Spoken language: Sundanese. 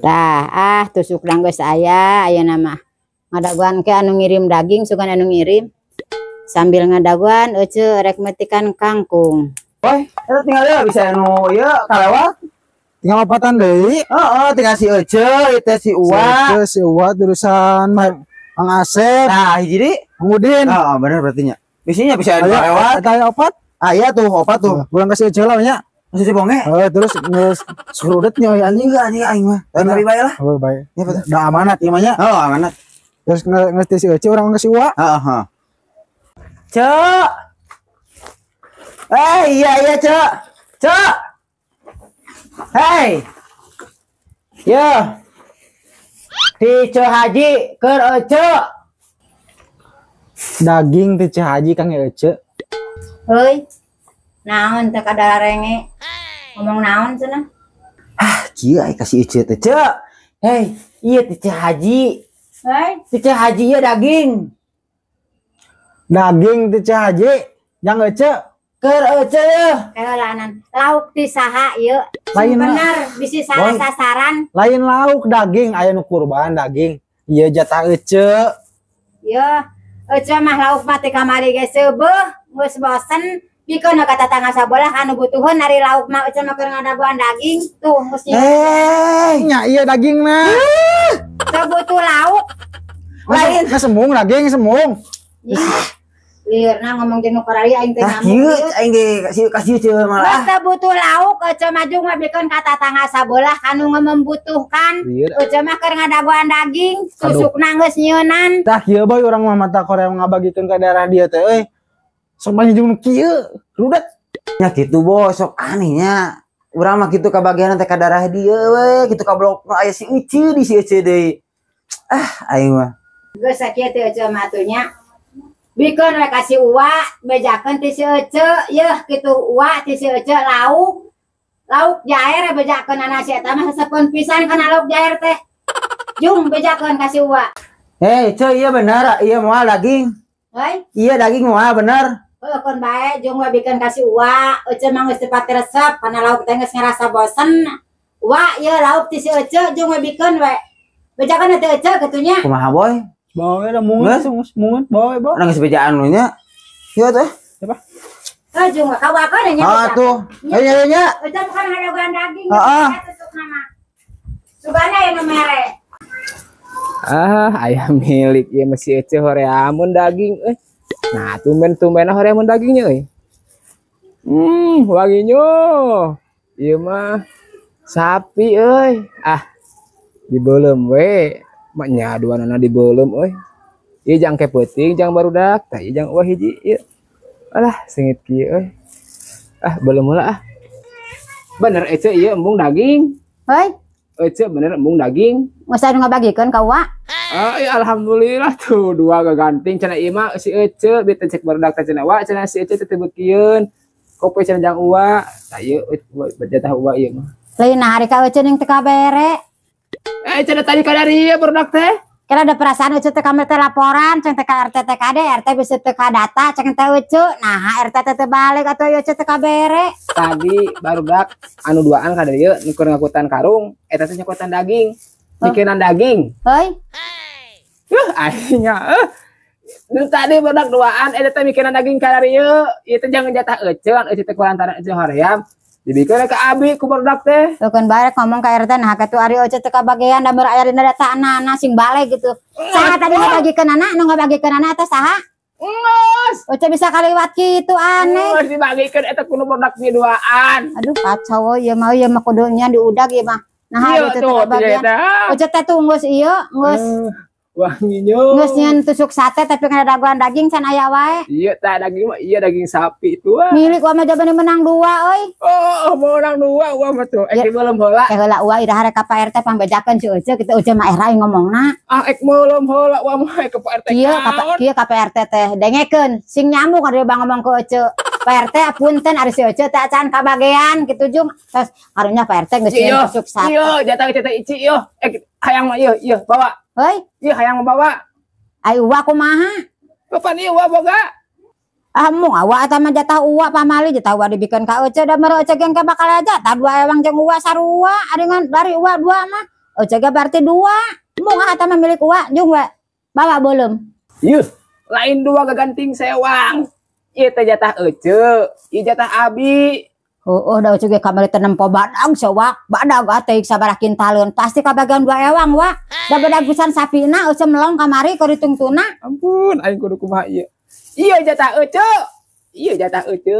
Tah, ah, tusuk geus aya ayeuna mah. Ngadaguan ke anu ngirim daging, sugan anu ngirim. Sambil ngadaguan ece rek metikan kangkung. Woi, eta tinggal ya bisa anu ieu kalewat. Tinggal opatan deui. Heeh, tinggal si Ece, itu si Uwa. Si Ece, si Uwa terusan Mang Asep. Nah, hiji deui. Mang Udin. Heeh, bener berarti nya. Bisinya bisa anu kalewat. Eta aya opat? Ah iya tuh, opat tuh. Bulan kasih Ece lah nya. Masih si bonge. Heeh, terus geus surudet nya anjing. Enggak anjing aing mah. Tapi bae lah. Oh, bae. Ya, betul. Da amanat ieu mah nya. Oh, amanat. Terus nges si Ece urang nges si Uwa. Heeh, heeh. Cek. Eh, iya iya, Cek. Cek. Hei. Yo. Ti Ceu Haji keur Ece. Daging ti Ceu Haji Kang Ece. Heuy. Naon teh kadarenge? Ngomong naon cenah? Ah, kieu ai ka si Ece teh, Cek. Hei, iya ti Ceu Haji. Hei, Ti Ceu Haji ieu daging. Daging ti Ceu Haji jang Ece. Keur Ece ye. Keulanan. Lauk ti saha ieu? Lain bener bisi salah Boy. Sasaran. Lain lauk daging aya nu kurban daging. Ieu jatah Ece. Ieu Ece mah lauk mah ti kamari ge seubeuh, geus bosen. Bikeun ka tetangga sabelah anu butuheun ari lauk mah Ece mah keur ngadaguan daging tuh geus Hei, Nya ieu dagingna. Teu butuh lauk. Lain semung daging semung. Ih, liurna ngomong jeung nu karari aing teh Tah ngamuk. kieu Ieu. Aing ge kasih kasih Ece Geus malah. teu butuh lauk Ece mah jeung mah bikeun ka tetangga sabelah anu membutuhkan. Lieur. Ece mah keur ngadaguan daging, Aduh. tusukna geus nyieunnan. Tah kieu boy urang mah mata Korea ngabagikeun ka daerah dia teh euy. Sok banyak jeung nu kieu, rudet. Nya kitu bos, sok anehnya. Urang mah kitu kabagian teh ka darah dieu we, kitu ka blok aya si Ece di si Ece deui. Ah, aing mah. Geus sakieu teh Ece mah atuh nya. Bikeun we ka si Uwa, bejakeun ti si Ece, yeuh kitu Uwa ti si Ece lauk. Lauk jair bejakeun ana si eta mah sesepeun pisan kana lauk jair teh. Jung bejakeun ka si Uwa. Hei, Ce, iya bener, iya moal daging. Hei, Iya daging moal bener. heuh keun bae jung we bikeun ka si Uwa, Ece mah geus teu pati resep kana lauk teh geus ngarasa bosen. Uwa ieu lauk ti si Ece jung we bikeun we. Bejakeun teh Ece kitu nya. Kumaha boy? Bawa da mungun, Geus? mungun, bawa bawa. Urang geus bejaan nu nya. Ieu teh. Heuh jung we kawakeun nya. Ah tuh. Ayo nya nya. Ece bukan ngadaguan daging, Heeh. tusukna mah. Sugana ya nu mere. Ah, ayam milik ieu mah si Ece horeamun daging euy. Nah, tumben-tumben horeamun dagingnya euy. Wanginya. Ieu mah sapi euy. Ah, dibeuleum we. Mak nya duanana dibeuleum euy. Ieu jang ke peuting jang barudak, tah ieu jang eueuh hiji ieu. Alah, seungit kieu euy. Ah, beuleum heula ah. Bener Ece ieu embung daging. Heuy, Ece bener embung daging. Geus anu ngabagikeun ka Uwa. Ah, ya alhamdulillah tuh dua gaganting cenah ieu mah si Ece bieu teh cek barudak teh cenah wa cenah si Ece teh teu beukieun. Kopi cenah jang Uwa. Tah ieu jatah Uwa ieu mah. Lain nah hari ka Ece ning teu kabere. Eh cenah tadi ka dari ieu barudak teh. Kira ada perasaan Ece teh kami teh laporan ceng teh ka RT teh kade RT bisa teu ka data ceng teh Ece. Nah RT teh teu balik atuh Ece teu kabere. Tadi barudak anu duaan ka dari ieu nu keur ngakutan karung eta teh nyakutan daging. Bikinan daging. Heuy, Aing Nu tadi barudak duaan eta teh mikinan daging ka dari ieu. Ieu teh jangan jatah Ece, an Ece teh kulantaran Ece hoream. Dibikeun ka abi ku barudak teh. Keun bae ngomong ka RT nah katu ari Ece teu kabagean da meur aya dina data anak sing balik gitu. Saha tadi ngabagikeun anak nu ngabagikeun anak teh saha? Geus. Ece bisa kaliwat kitu aneh. Geus dibagikeun eta kudu barudak duaan. Aduh kacau ieu mah kudunya diudag ieu mah. Nah Iya hari teu tuh, kabagean. tidak. Ece teh tuh geus ieu geus Wanginya. geus nyeun tusuk sate tapi kana dagoan daging can aya wae. Iya, tak daging mah iya daging sapi itu ah. Milik wa mah jabane menang dua euy. Oh, mau orang dua uang mah tuh. Ya. Ek belum heula. Eh heula uwa iraha rek ka Pak RT pangbejakeun si Ece kitu Ece mah era ngomongna. Ah, ek belum heula uang mah ke Pak RT. Kieu ka kieu ka Pak RT teh dengekeun sing nyambung ari bang ngomong ke Ece. Pak RT punten ari si Ece teh acan kabagean kitu jung. Terus karunya Pak RT geus Iya, nyeun tusuk sate. Iya, jatah teh ici ieu. Ek hayang mah ieu, ieu bawa. Heuy, Ieu hayang mah bawa. ai uwa kumaha? Kapan ieu uwa boga? Ah mung awak eta mah jatah uwa pamali jatah uwa dibikeun ka Ece da mere Ece ge engke bakal aja tah dua ewang jeung uwa sarua ari ngan dari uwa dua mah. Ece ge berarti dua. Mung ah eta mah milik uwa jung we. Bawa beuleum. Yuh, lain dua gaganting sewang. Ieu teh jatah ece, ieu jatah abi. Oh, da ece ge kamari teh nempo badag sewa, badag atuh sabaraha kintaleun. Pasti kabagian dua ewang wa. Da badag pisan sapina ece melong kamari keur ditungtuna. Ampun, aing kudu kumaha ieu. Ieu jatah ece. Ieu jatah ece.